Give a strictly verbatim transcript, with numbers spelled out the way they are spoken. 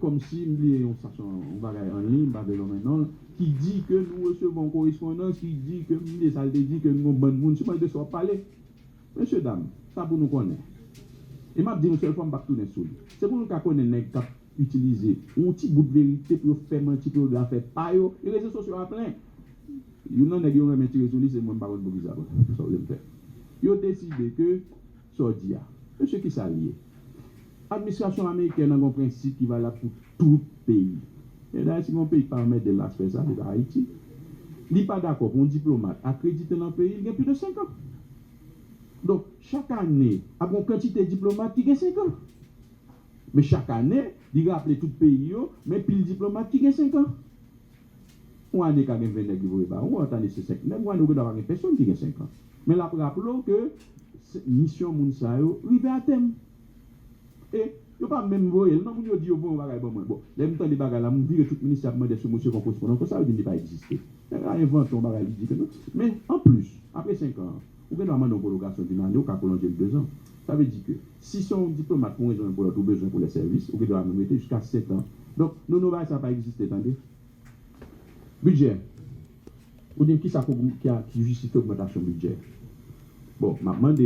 Kòmsi m bliye yon stasyon, yon bagay an liy, m pa vle nonmen non l, ki di ke nou resevwa yon korespondans ki di ke m bliye sa l te di, ke nou gon bann moun, si mwen de sa w ap pale. Mesye dam, sa pou nou konnen. E m ap di yon sèl fwa, m p ap tounen sou li. Se pou nou ka konnen nèg k ap itilize yon ti bout verite pou yo fè manti, pou yo gen afè pa yo. E rezo sosyo a plen. Youn nan nèg yo renmen tire sou li, se mwen, m pa konn poukisa, bon, sa w vle m fè. Yo deside ke, sa w di a. Mesye, kisa l ye? Administrasyon amerikèn nan gen yon prensip ki valab pou tout peyi. E dayè, si gen yon peyi ki pa anmède l aspè sa, se ta Ayiti. Li pa dakò pou yon diplomat akredite nan peyi l gen plis de senk an. Donk, chak ane, ap gen yon kantite diplomat ki gen senk an. Men chak ane, li raple tout peyi yo, men pil diplomat ki gen senk an. Yon ane ka gen ven nèg li voye ba ou, yon lòt ane se senk nèg, yon ane ou gen dwa pa gen pèsonn ki gen senk an. Men l ap raple w ke se- misyon moun sa yo rive a tèm. E yo pa menm voye l non, moun yo di yo voye yon bagay ban mwen. Bon, lè m tande bagay la, m vire tout ministè ap mande èske misye fè yon korespondans konsa, yo di m li pa egziste. Nèg la envante yon bagay, li di ke non. Men anplis, apre senk an, ou gen dwa mande yon pwolongasyon d'une année, ou ka pwolonje l dezan. Sa vle di ke si se yon diplomat pou yon rezon pou lòt ou bezwen pou lè sèvis, ou gen dwa menm rete jiska sèt an. Donk, Nono, bagay sa pa egziste, tande. Bidjè. Ou di m kisa ki, ki, ki jistifye ogmantasyon bidjè? Bon, m ap mande